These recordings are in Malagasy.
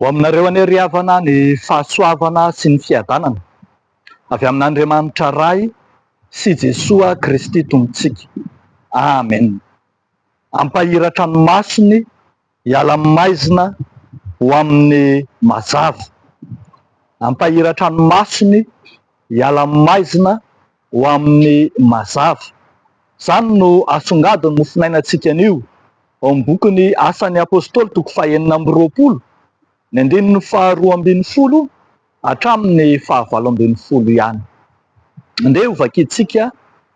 Ho aminareo anie ry havana ny fahasoavana sy ny fiadanana avy amin'Andriamanitra Ray sy Jesoa Kristy Tompontsika. Amen. Hampahiratra ny masony hiala amin'ny maizina ho amin'ny mazava. Hampahiratra ny masony hiala amin'ny maizina ho amin'ny mazava. Izany no asongadin'ny mofonainantsika anio ao amin'ny bokin'ny Asan'ny Apostoly toko fahenina amby 20, ny andininy faharoa 12 hatramin'ny fahavalo 12 ihany. Andeha hovakintsika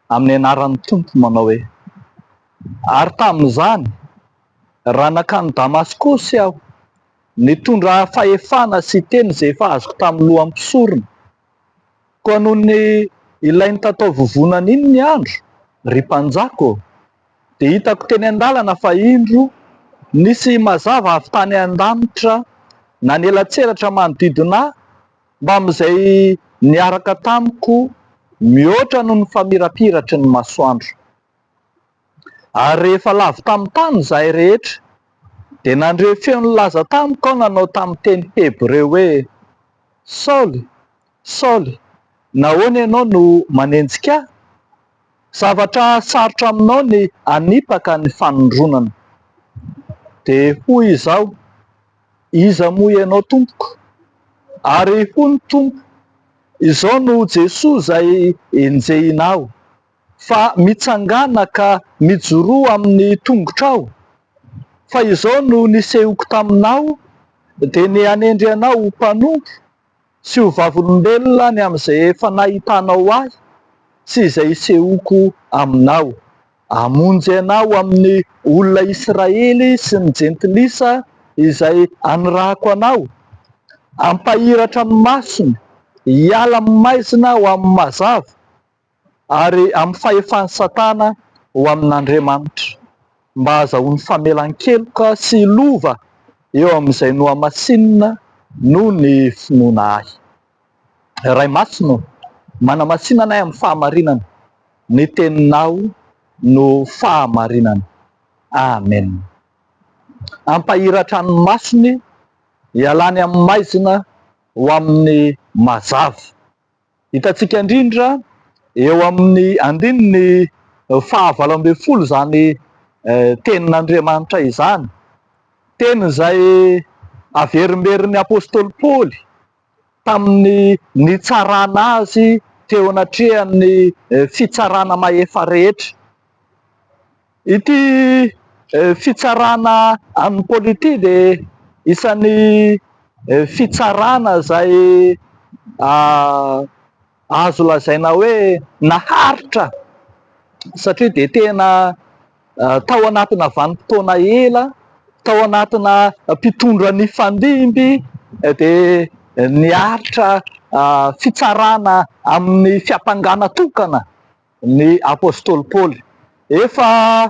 amin'ny anaran'ny Tompo manao hoe, Ary tamin'izany, raha nankany Damaskosy aho, nitondra fahefana sy teny izay efa azoko tamin'ny lohan'ny mpisorona, Koa nony ilay nitatao vovonana iny ny andro, ry mpanjaka ô, dia hitako teny an-dalana fa indro, nisy mazava avy tany an-danitra nanelatselatra manodidina ahy mbamin'izay niaraka tamiko mihoatra noho ny famirapiratry ny masoandro. Ary rehefa lavo tamin'ny tany izahay rehetra, dia nandre feo nilaza tamiko aho nanao tamin'ny teny hebreo hoe, Saoly, Saoly, nahoana ianao no manenjika ahy? Zavatra sarotra aminao ny hanipaka ny fanindronana. Dia hoy izaho, Iza moa ianao, Tompoko? Ary hoy ny Tompo, Izao no Jesoa izay enjehinao. Fa mitsangàna ka mijoroa amin'ny tongotrao, fa izao no nisehoko taminao, dia ny hanendry anao ho mpanompo sy ho vavolombelona ny amin'izay efa nahitanao ahy sy izay hisehoako aminao, hamonjy anao amin'ny olona Israely sy ny Jentilisa izay anirahako anao, hampahiratra ny masony hiala amin'ny maizina ho amin'ny mazava, ary amin'ny fahefan'i Satana ho amin'Andriamanitra, mba hahazahoany famelan-keloka sy lova eo amin'izay nohamasinina noho ny finoana Ahy. Ray Masina ô, manamasina anay amin'ny fahamarinana, ny Teninao no fahamarinana. Amen. Hampahiratra ny masony hialany amin'ny maizina ho amin'ny mazava. Hitantsika indrindra eo amin'ny andininy faha 18 izany tenin'Andriamanitra izany. Teny izay averimberin'ny apostoly Paoly tamin'ny nitsarana azy teo anatrehan'ny fitsarana mahefa rehetra. Ity fitsarana an'i Paoly ity dia isan'ny fitsarana izay azo lazaina hoe naharitra satria dia tena tao anatina vanim-potoana ela, tao anatina mpitondra nifandimby dia niaritra fitsarana amin'ny fiampangana tokana ny apostoly Paoly. Efa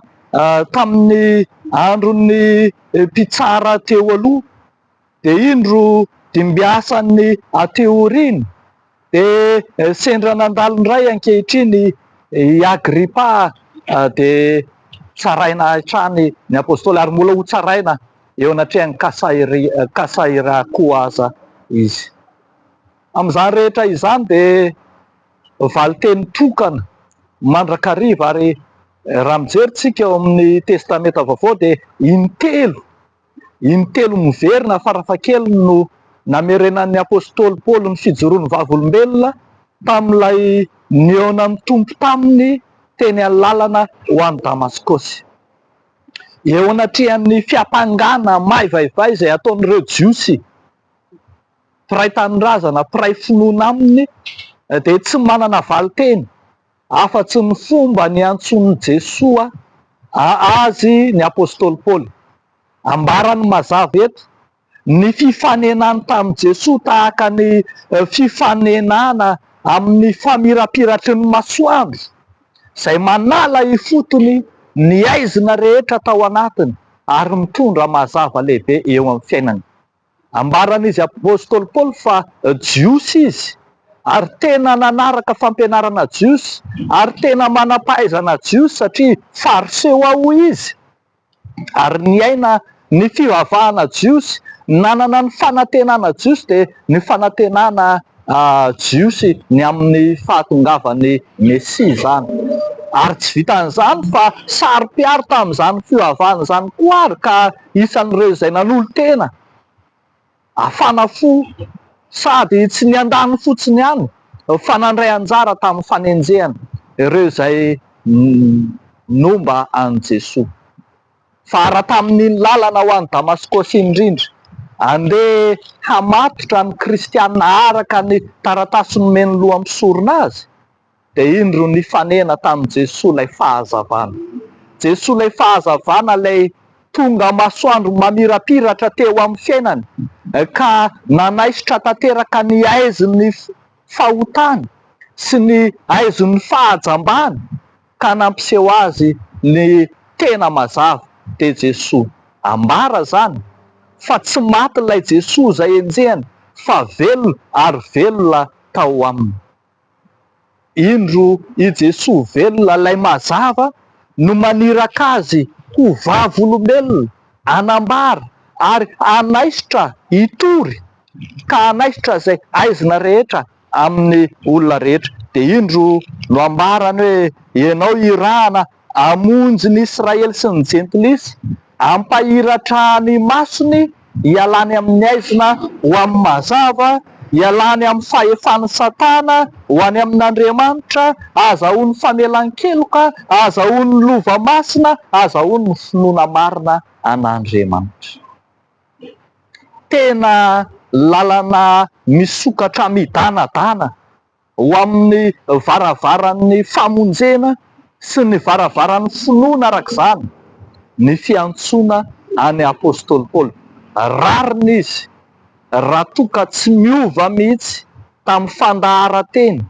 tamin'ny andron'ny mpitsara teo aloha, dia indro dimbiasan'ny aty aoriana, dia sendra nandalo indray ankehitriny i Agripa, dia tsaraina hatrany ny apostoly, ary mbola hotsaraina eo anatrehan'i Kasaira koa aza izy. Amin'izany rehetra izany dia valinteny tokana mandrakariva ary raha mijery tsika ao amin'ny Testamenta Vaovao dia intelo, intelo miverina farafahakeliny no namerenan'ny apostoly Paoly ny fijoroany vavolombelona tamin'ilay nihaonan'ny Tompo taminy teny an-lalana ho any Damaskosy. Eo anatrehan'ny fiampangana maivaivay izay ataon'ireo Jiosy mpiray tanindrazana, mpiray finoana aminy dia tsy manana valinteny afa-tsy ny fomba niantsoan'i Jesoa azy ny apostoly Paoly. Ambarany mazava eto ny fifanenany tamin'i Jesoa tahaka ny fifanenana amin'ny famirapiratry ny masoandro izay manala ifotony ny haizina rehetra tao anatiny ary mitondra mazava lehibe eo amin'ny fiainany. Ambaran'izy Apostoly Paoly fa Jiosy izy, ary tena nanaraka fampianarana jiosy, ary tena manam-pahaizana jiosy satria Fariseo aho hoy izy, ary niaina ny fivavahana jiosy. nanana ny fanantenana jiosy dia ny fanantenana jiosy ny amin'ny fahatongavan'ny Mesia izany. Ary tsy vitan'izany fa saro-piaro tamin'izany fivavahana izany koa ary ka isan'ireo izay nanolo-tena hafana fo sady tsy niandany fotsiny ihany fa nandray anjara tamin'ny fanenjehana ireo izay nomba an'i Jesoa. Fa raha tamin'iny lalana ho any Damaskosy iny indrindra, andeha hamatotra ny kristiana araka ny taratasy nomen'ny lohan'ny mpisorona azy, dia indro nifanena tamin'i Jesoa ilay fahazavana. Jesoa ilay fahazavana ilay tonga masoandro mamirapiratra teo amin'ny fiainany ka nanaisotra tanteraka ny aizin'ny fahotany sy ny aizin'ny fahajambany ka nampiseho azy ny tena mazava dia Jesoa. Ambara zany fa tsy maty ilay Jesoa izay enjehiny fa velona ary velona tao aminy. Indro i Jesoa velona ilay mazava no maniraka azy ho vavolombelona hanambara ary hanaisotra hitory ka hanaisotra izay aizina rehetra amin'ny olona rehetra. Dia indro no ambarany hoe, Ianao irahana hamonjy ny Israely sy ny Jentilisa, hampahiratra ny masony hialany amin'ny haizina ho amin'ny mazava, hialany amin'ny fahefan'i Satana ho any amin'Andriamanitra, hahazahoany famelan-keloka, hahazahoany lova masina, hahazahoany ny finoana marina an'Andriamanitra. Tena lalana misokatra midanadana ho amin'ny varavaran'ny famonjena sy ny varavaran'ny finoana araka izany ny fiantsoana an'i Apostoly Paoly. Rariny izy raha toa ka tsy miova mihitsy tamin'ny fandaharan-teny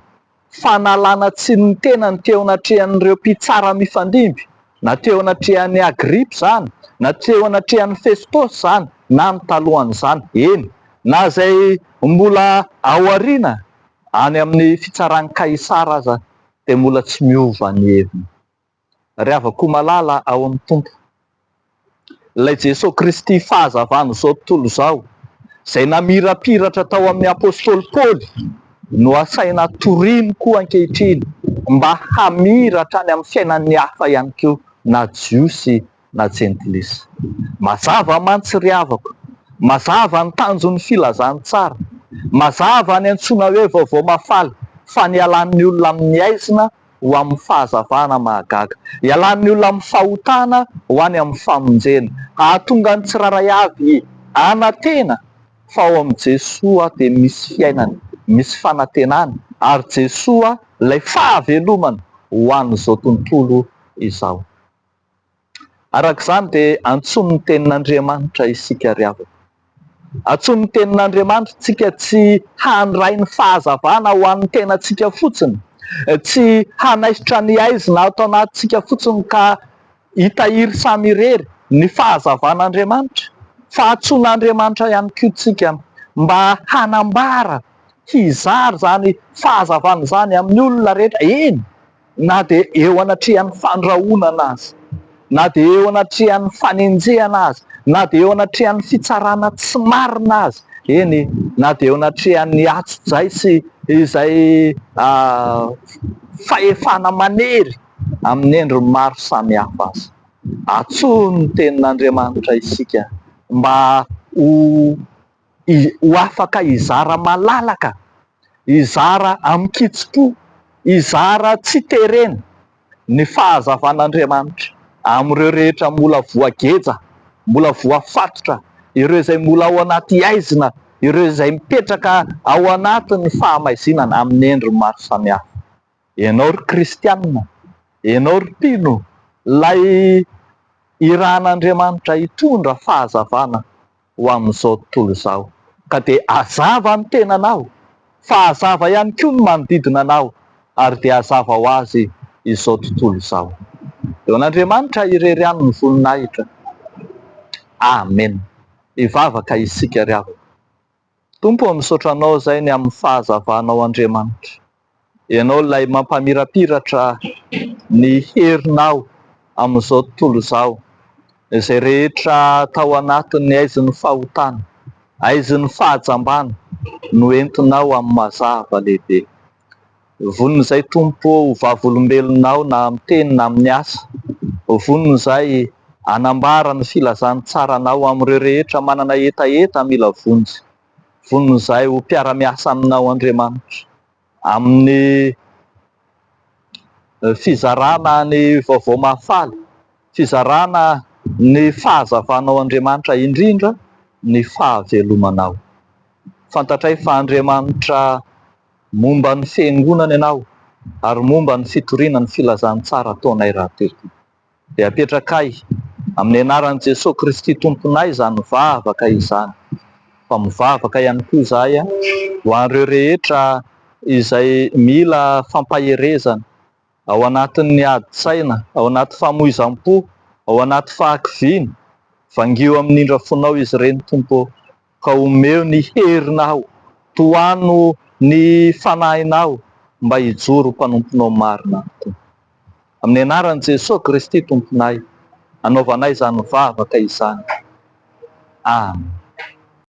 fanalana tsiny ny tenany teo anatrehan'ireo mpitsara mifandimby, na teo anatrehan'i Agripa izany, na teo anatrehan'i Festosy izany, na ny talohan'izany, eny, na izay mbola aoriana any amin'ny fitsaran'i Kaisara aza, dia mbola tsy miova ny heviny. Ry havako malala ao amin'ny Tompo, ilay Jesoa Kristy fahazavan'izao tontolo izao, izay namirapiratra tao amin'ny Apostoly Paoly, no asaina toriny koa ankehitriny mba hamiratra any amin'ny fiainan'ny hafa ihany koa, na Jiosy na Jentilisa. Mazava mantsy ry havako, mazava ny tanjon'ny filazantsara, mazava ny antsoina hoe vaovao mahafaly fa ny hialan'ny olona amin'ny haizina ho amin'ny fahazavana mahagaga. Ialan'ny olona amin'ny fahotana ho any amin'ny famonjena. Hahatonga ny tsirairay avy hanantena fa ao amin'i Jesoa dia misy fiainana, misy fanantenana ary Jesoa ilay fahavelomana ho an'izao tontolo izao. Araka izany dia antsoin'ny Tenin'Andriamanitra isika ry havana. Antsoin'ny Tenin'Andriamanitra isika tsy handray ny fahazavana ho an'ny tenantsika fotsiny, tsy hanaisotra ny haizina ato anatintsika fotsiny ka hitahiry samy irery ny fahazavan'Andriamanitra, fa antsoin'Andriamanitra ihany koa isika mba hanambara, hizara izany fahazavana izany amin'ny olona rehetra, eny, na dia eo anatrehan'ny fandrahonana aza, na dia eo anatrehan'ny fanenjehana aza, na dia eo anatrehan'ny fitsarana tsy marina aza, eny, na dia eo anatrehan'ny antsojay sy izay fahefana manery amin'ny endriny maro samihafa aza. Antsoin'ny Tenin'Andriamanitra isika mba ho ho afaka hizara malalaka, hizara amin-kitsim-po, hizara tsy terena ny fahazavan'Andriamanitra amin'ireo rehetra mbola voageja, mbola voafatotra, ireo izay mbola ao anaty haizina, ireo izay mipetraka ao anatin'ny fahamaizinana amin'ny endriny maro samihafa. Ianao ry kristiana, ianao ry mpino, ilay irahan'Andriamanitra hitondra fahazavana ho amin'izao tontolo izao. Ka dia hazava ny tenanao, fa hazava ihany koa ny manodidina anao, ary dia hazava ho azy izao tontolo izao. Eo an'Andriamanitra irery ihany ny voninahitra. Amen. Hivavaka isika ry havana. Tompo ô, misaotra Anao izay ny amin'ny fahazavanao Andriamanitra. Ianao ilay mampamirapiratra ny herinao amin'izao tontolo izao, izay rehetra tao anatin'ny haizin'ny fahotana. Aizin'ny fahajambana no entinao amin'ny mazava lehibe. Vonona izay Tompo ô ho vavolombelonao na amin'ny teny na amin'ny asa. Vonona izay hanambara ny filazantsaranao amin'ireo rehetra manana hetaheta mila vonjy. Vonona izay ho mpiara-miasa aminao Andriamanitra amin'ny fizarana ny vaovao mahafaly, fizarana ny fahazavanao Andriamanitra indrindra ny fahavelomanao. Fantatray fa Andriamanitra Momba ny Fiangonana ianao ary momba ny fitoriana ny filazantsara ataonay rahateo koa. Dia apetrakay amin'ny anaran'i Jesoa Kristy Tomponay izany vavaka izany. Fa mivavaka ihany koa izahay ho an'ireo rehetra izay mila fampaherezana ao anatin'ny adin-tsaina, ao anaty famoizam-po, ao anaty fahakiviana. Vangio amin'ny indra fonao izy ireny Tompo ô. Ka omeo ny herinao, tohano ny fanahinao mba hijoro ho mpanomponao marina ny Tompo. Amin'ny anaran'i Jesoa Kristy Tomponay, anaovanay izany vavaka izany. Amen.